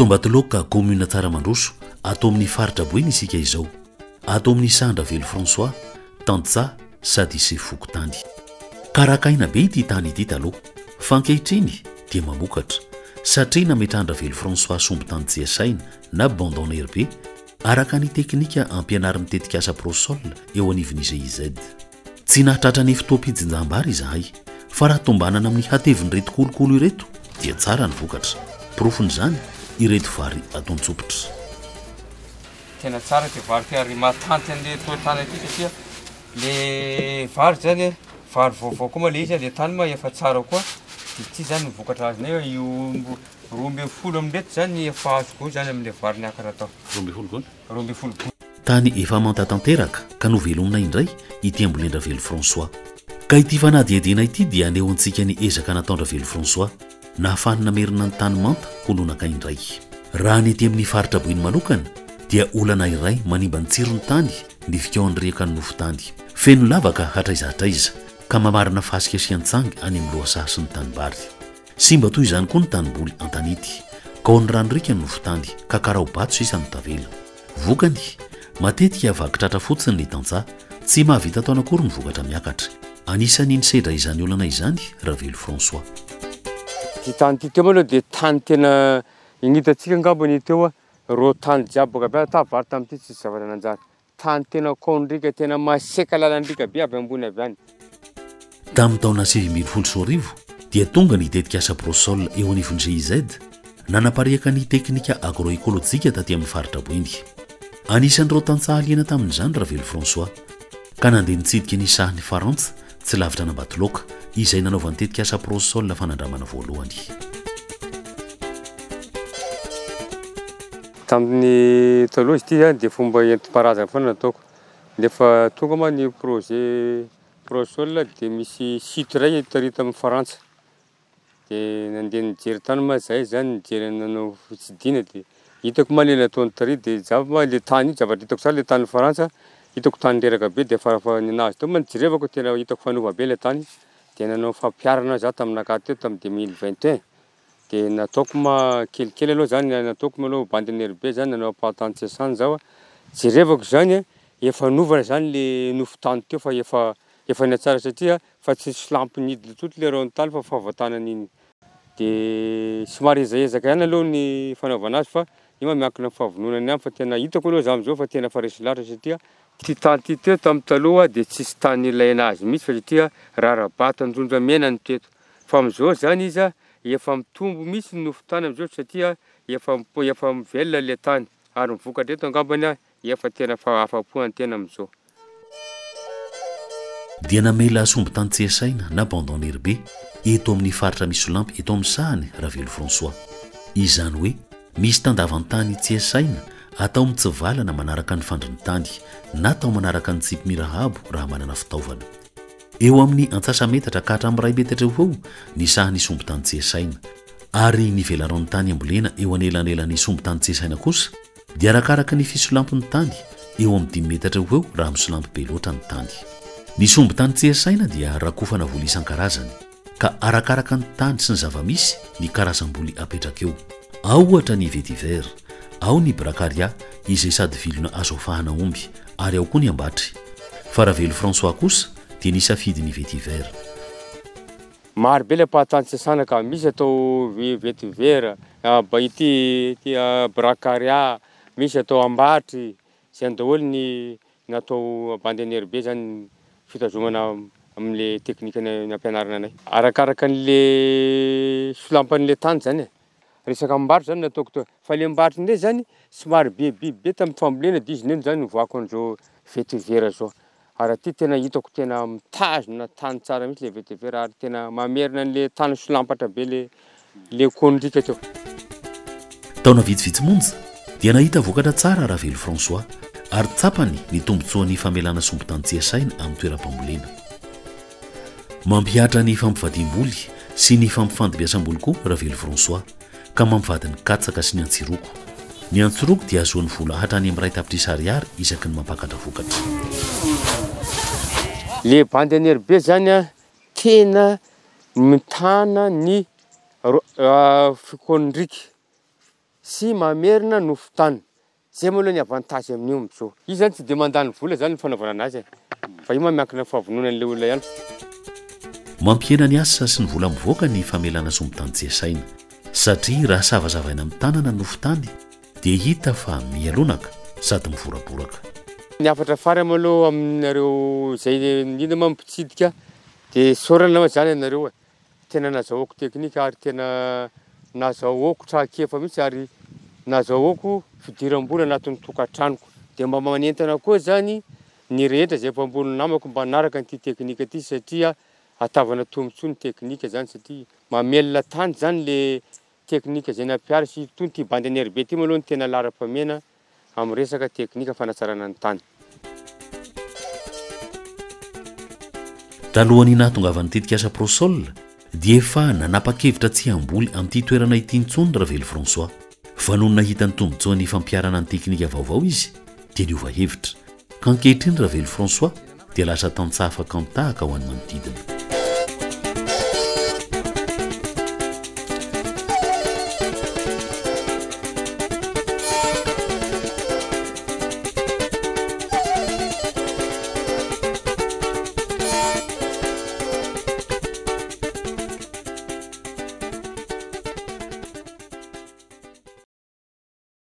Eto Ambatoloaka, kaominina Tsaramandroso, ato amin'ny faritra Boeny isika izao. Ato amin'ny Sahandravelo François, tantsaha sady sefo fokontany. Karakaina be ity tany ity taloha, fa ankehitriny dia mamokatra, satria nametrahan-dRavelo François sombin-tany tsy asaina na bande en herbe, araka ny teknika ampianarin'ny tetikasa Prosol eo anivon'ny GIZ. Tsy nahatratra ny fotoam-pijinjam-bary izahay, fa raha tombanana amin'ny hatevin'ireto kolokolo ireto dia tsara ny vokatra. Porofon'izany ireto vary ato an-tsopitra. Tena tsara ity vary ity ary mahatanty an'le toetany aty satria le vary zany vary vaovao koa moa le izy le tany moa efa tsara koa de ity zany ny vokatra azonay io 12 amin'ireto zany efa azoko eo zany am'le vary niakatra tao. 12 gony? 12 gony. Tany efa manta tanteraka ka novelomina indray ity ambolen-dRavelo François. Ka ity fanadihadiana ity dia haneho antsika ny ezaka nataon-dRavelo François nahafahany namerina ny tany manta ho lonaka indray. Raha ny ety amin'ny faritra Boeny manokana dia olana iray manimba ny tsiron'ny tany ny fikaon'ny riaka ny nofon-tany. Feno lavaka hatraiza hatraiza ka mamarina fasika sy antsangy any amin'ny lohasaha sy ny tanimbary. Simba toy izany koa ny tanimboly an-tanety. Kaon'ny rano riaka ny nofon-tany ka karaobato sisa no tavela. Vokany, matetika vaky tratra fotsiny ny tantsaha, tsy mahavita taona akory ny vokatra miakatra. Anisan'ny nisedra izany olana izany Ravelo François. Ity tany ity teo aloha dia tany tena ny hitantsika angamba ny teo reo tany jiaby boaka aby ta vary tamin'ity tsisy zavatra nanjary. Tany tena kaonrika tena masiaka lalandriaka be avy ambony avy any. Tamin'ny taona 2019 dia tonga ny tetikasa Prosol eo anivon'ny GIZ, nanapariaka ny teknika agroekolojika taty amin'ny faritra Boeny. Anisan'ireo tantsaha liana tamin'izany Ravelo François, ka nandeha nitsidika ny sahan'i Farantsa, tsy lavitra an'Ambatolaoka, izay nanaovan'ny tetikasa Prosol fanandramana voalohany. Tamin'ny taloha izy ity dia fomba entim-paharazana foana nataoko. Nefa tonga moa ny projet Prosol dia misy site iray tary tamin'ny Farantsa. Dia nandeha nijery tany moa zahay zany, nijery nanao fitsidihana dia hitako moa ilay nataony tary dia za moa ilay tany io zavatra hitako tsara ilay tany Farantsa, hitako tany reraka be dia fa ninazy teo moa nijerevako tena hitako fa niova be ilay tany. Dia nanao fampiharana za taminakahy teo tamin'ny 2021. Dia nataoko ma kelikely aloha zany, nataoko aloha bande nerbe zany, nanao ampahan-tany zaho, jerevako zany efa novana zany le nofon-tany teo fa efa efa nihatsara satria fa tsy nisy lampy nidina intsony le ranon-tany fa fahavantanana iny. Dia somary ezahezaka ihany aloha ny fanaovana azy fa io ma miankina amin'ny fahavononana ihany fa tena hitako aloha za amin'izao fa tena efa resy lahatra satria ity tany ity teo tamin'ny taloha dia tsisy tany ilaina azy mihitsy fa satria rarabato anjonjamena no teto. Fa amin'izao zany izy efa mitombo mihitsy ny nofon-tany amin'izao satria efa efa mivelona ilay tany ary ny vokatra eto angambany efa tena fa afa-po ny tena amin'izao. Dia namela sombin-tany tsy asaina na bande en herbe eto amin'ny faritra Misolampy eto amin'ny sahany Ravelo François. Izany hoe misy tandavan-tany tsy asaina atao mitsivalana manaraka ny fandrin'ny tany na atao manaraka ny tsipimira-habo raha manana fitaovana. Eo amin'ny antsasa-metatra ka hatramin'ny iray metatra eo ho eo ny sahan'ny sombin-tany tsy esaina. Ary ny velaran'ny tany ambolena eo anelanelan'ny sombin-tany tsy esaina kosa dia arakaraka ny fisolampin'ny tany, eo amin'ny dimy metatra eo ho eo raha misolampy be loatra ny tany. Ny sombin-tany tsy esaina dia rakofana voly isan-karazany, ka arakaraka ny tany sy ny zava-misy ny karazam-boly apetraka eo. Ao ohatra ny vetiver, ao ny bracaria izay sady vilona azo afahana omby, ary ao koa ny ambatry. Fa Ravelo François kosa dia nisafidy ny vetiver. Maro be ilay pahatantsesana ka, misy atao vetiver, ity ity bracaria, misy atao ambatry, izany daholo ny natao bande en herbe zany fitazomana amin'le teknika nampianarina anay. Arakaraka an'le solampan'le tany zany e. Resaka mbarotra zany nataoko teo, fa le mbarotra indray zany somary be biby be tamin'ny fambolena de izy neny zany nivoaka an'izao vetiver zao, ary aty tena hitako tena mitazona tany tsara mihitsy le vetiver ary tena mamerina an'le tany solampatra be le le kondrika teo. Taona vitsivitsy monja dia nahita vokatra tsara Ravelo François ary tsapany ny tombontsoan'ny famelana sombin-tany tsy asaina amin'ny toeram-pambolena. Mampihatra ny fampivadiam-boly sy ny fampifandimbiasam-boly koa Ravelo François, ka mampivady ny katsaka sy ny antsiroko. Ny antsiroko dia ahazoany vola hatrany amin'ny iray tapitrisa ariary isaky ny mampakatra vokatra. Le bandy an'RB zany a tena mitana ny fikaon'ny riaka. sy mamerina nofon-tany. Zay moa aloha ny avantage amin'io amin'izao. Io zany tsy dia mandany vola zany ny fanaovana anazy e. Fa io moa miankina amin'ny fahavononan'ilay olona ihany. Mampihena ny asa sy ny vola mivoaka ny famelana sombintany tsy asaina. Satria raha savasavaina amin'ny tanana ny nofon-tany dia hita fa miha-lonaka sady mivoraboraka. Ny hafatra farany moa aloha aminareo izay indrindra moa mpitsidika dia isaorana moa zany ianareo e. Tena nazahoako teknika ary tena nazahoako traikefa mihitsy ary nazahoako fidiram-bola anatin'ny tokantranoko. Dia mba manentana koa izany ny rehetra izay mpamboly namako mba hanaraka an'ity teknika ity satria ahatavana tombontsoa ny teknika izany satria mamelona tany izany le teknika izay nampiharina surtout ity bande NRB ity moa aloha no tena laharam-pahamehana amin'ny resaka teknika fanatsarana ny tany. Talohan'ny nahatongavan'ny tetikasa Prosol dia efa nanapa-kevitra tsy hamboly amin'ity toerana ity intsony Ravelo François. Fa nony nahita ny tombontsoan'ny fampiharana ny teknika vaovao izy dia niova hevitra. Ka ankehitriny Ravelo François dia lasa tantsaha fakan-tahaka ho an'ny manodidina.